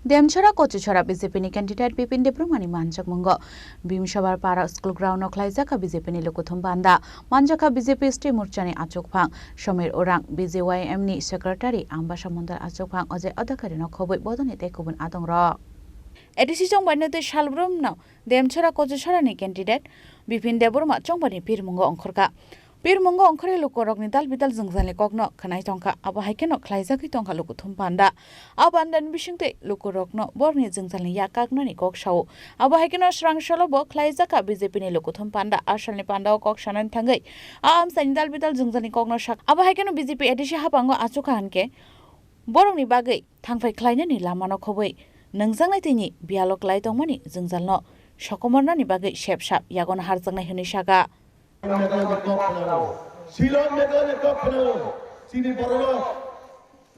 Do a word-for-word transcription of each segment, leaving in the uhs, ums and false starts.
Demchara Kochuchara B J P ni candidate Bipin Debbarma ni manjakmungo Bhimsabar Para School Ground o khlaijak B J P ni lukuthum panda. Manjakha B J P State Morcha ni achukphang Somir Orang, B J Y M ni secretary Ambasa Mondol achukphang Ajay Adhikari no khobwi bodoni tei kubun adongrok. A D C chongbai no tei salbrum no Demchara Kochuchara ni candidate Bipin Debbarma chongbai ni pirmungo ongkhorkha. Pirmungo ongkhorwi lukurokni dal bidal jwngjalni kokno khwnai tongkha, abo hai kheno khlaijagwi tongkha lukuthum panda. A pandani bisingtwi lukurokno borokni jwngjalni yak kaknani kok sao. Abo hai kheno swrang salo bo khlaijakha B J P ni lukuthum panda. A salni pandao kok sanani thangwi a amchaini dal bidal jwngjalni kokno sak. Abo hai kheno B J P A D C haphango achukha hinkhe borokni bagwi thangphai khlainani lamano khobwi nungjaknai tini biyalo klai tongmani jwngjalno sokomornani bagwi sep sap yagono harjaknai hwnwi sakha. Meghalaya ni kok khwnao, Shillong Meghalaya ni kok khwnao, chini bororok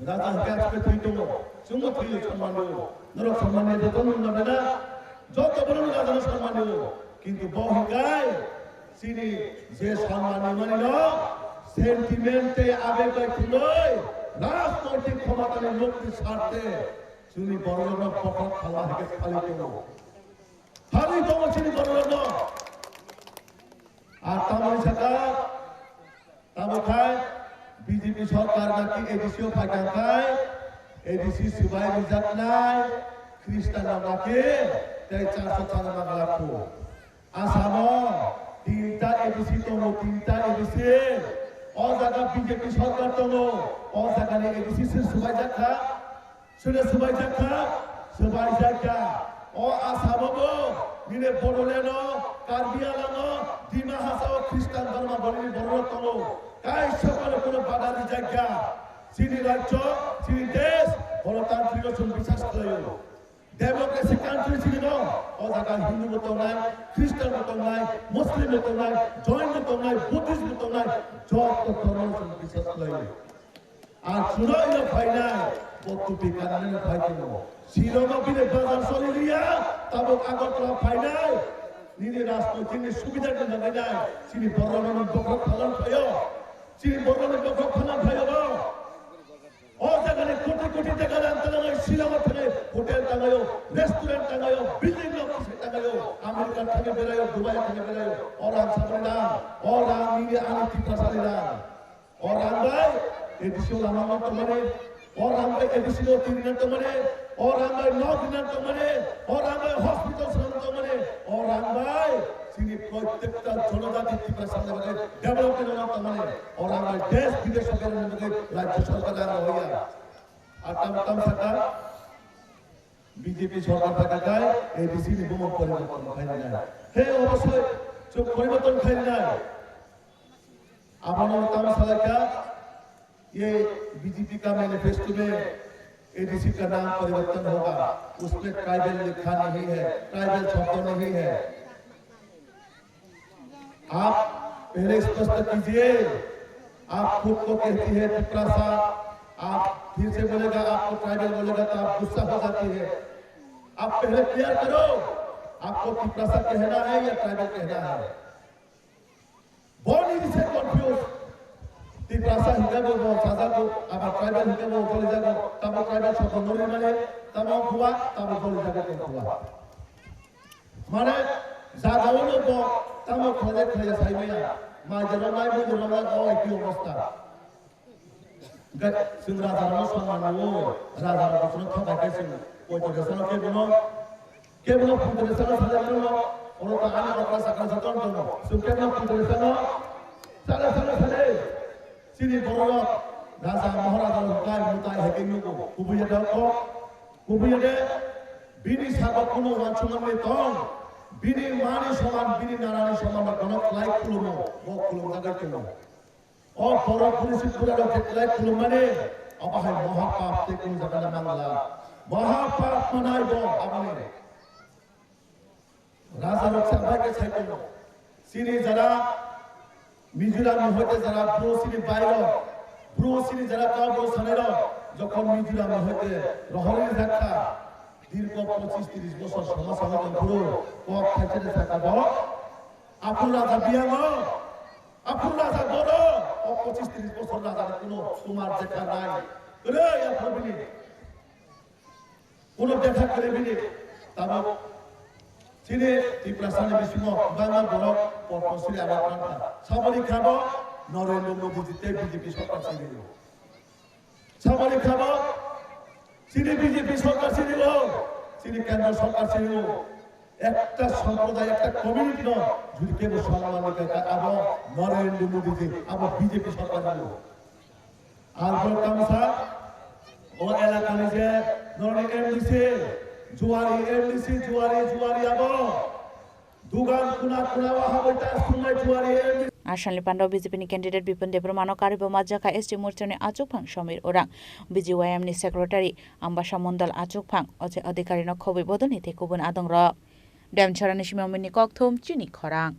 raja hwnkhe aswk thwi tongo, chwngno thwiwi sonman rwo, norok sonman rwya jotono wngna bena, joto borokno rajano sonman rwo, kintu bo hwnkhe chini je sonman rwmani no sentiment tei abeg bai thwngwi rajnoitik khomotani lokni sarthe chini bororokno bokhok khala hwnkhe phalwi tongo, phalwi tongo chini bororokno. Ar tamoni saka, tamo khai B J P sorkar naki A D C o phaikha khai, A D C swbai rijaknai Khristan rok naki tei charso chana mangalakho. Asamo tinta A D C tongo, tinta A D C. O jaga B J P sorkar tongo, o jagani A D C se swbaijak kha. Sino swbaijak kha, swbaijak kha. O Asamo bo, nini Bodoland o, Karbi Anglong o, Dima Hasao Khristan dhormo bolini bororok tongo. Kaisa phano kuno bada rijak kha. Chini rajyo, chini desh, golotantriko chwng biswas khlaio. Democracy country chini no, o jaga Hindu bo tongnai, Khristan bo tongnai, Muslim bo tongnai, Jain bo tongnai, Buddhist bo tongnai, joto dhormo chwng biswas khlaio. Ang chwla ino phainai, bo tupi kanani no phai tongo. Shillong o bini bazar soli liya, tabuk Agartala phainai. Nini rajnoitik ni subida ni bagwi nai, chini borok rok ni bokhok phalang phaio. Chini borok rok ni bokhok phalang phaio bo. O jaga ni koti koti taka rang tangai Shillong o thangwi hotel tangaio, restaurant tangaio, building rok kisa tangaio, America thangwi beraio, Dubai thangwi beraio. O rang saboni rang, o rang nini ani Tiprasa ni rang. O rang bai A D C o lama no tongmani, o rang bai A D C no twi rina tongmani, o rang bai nok rina tongmani, o rang bai hospital swnam tongmani, o rang bai chini prottekta jonojati Tiprasa ni bagwi development no tongmani, o rang bai desh bidesh o berani bagwi rajya sorkar rang rw ya. Ar tam tam saka B J P sorkar thaka khai A D C ni bumung poriborton khai nai. He obossoi chwng poriborton khai nai. Abono tamo salaikha, ye B J P ka manifesto mein A D C ka naam parivartan hoga, usme tribal likha nahi hai, tribal shabd nahi hai. Aap pehle spasht kijiye, aap khud ko kehti hai Tiprasa, aap phir se bolega, aapko tribal bolega to aap gussa ho jati hai. Aap pehle clear karo, aapko Tiprasa kehna hai ya tribal kehna hai? Boni se confuse. Tiprasa hingke bo bo sajago, aba tribal hingke bo joli jago, tamo tribal soko nori mane, tamo kuwa, tamo joli jago tong kuwa. Mane, jaga ulo bo, tamo khale khale sai maya, ma jero mai bo jero mai o eki obostha. Ga-, chwng rajarokno songmani o, rajarok bochorno thokai khe chwng poito de sano kebono, kebono poito de sano sale mano, oro ta ani okra sakra sa ton tono, chwng kebono poito de sano sale, sale, sale. Chini bororok raja maharaja rok kai mutai hai khe nugo, kubuya de kok, kubuya de bini sago kuno wansukmani tong, bini mani soman, bini narani soman rok bono klai khulumo, bo khulumjagwi tongo. O borok bwrwi se bura rok je kwlai khulumnani, obo hai moha pap tei kunu jaga na mangla. Moha pap manai bo aboni. Raja rok se abai khe sai tongo. Chini jara Mizoram ni hoite jara bro chini bai rok, bro chini jara kau bro sanai rok, jokhon Mizoram ni hoite rohorwi jakha, dirgho pochis tris bosor somosa hoi tong phuru, kok thaisa de saka bo, aphuru raja biyango. Aphuru raja bono, o pochis tris bosor raja ni kuno sumar jekha nai. Kwrwi aphuru bini. Kuno dekha kore bini, tabuk chini Tiprasani bisingo bangma borok Padma Shri award mankha. Saboni khabo Narendra Modi ji tei B J P sorkar chini o. Saboni khabo chini B J P sorkar chini o, chini kendro sorkar chini o. Ekta somproday, ekta community no jodi kebo somman ni kaka abo Narendra Modi ji, abo B J P sorkar chini o. Arpor tamsa o elakani je norni M D C, Juari M D C, Juari, Juari abo. Dugan kuna kuna o haboi ta sungai Juari M D C. Asalni panda B J P ni candidate Bipin Debbarma no karwi bo majak kha S T Morcha ni achukphang Samir Orang, B J Y M ni secretary Ambasa Mondal achukphang, Ajay Adhikari no khobwi bodol ni tei kubun adong rok. Demchara ni simi Amin ni kokthum chini khorang.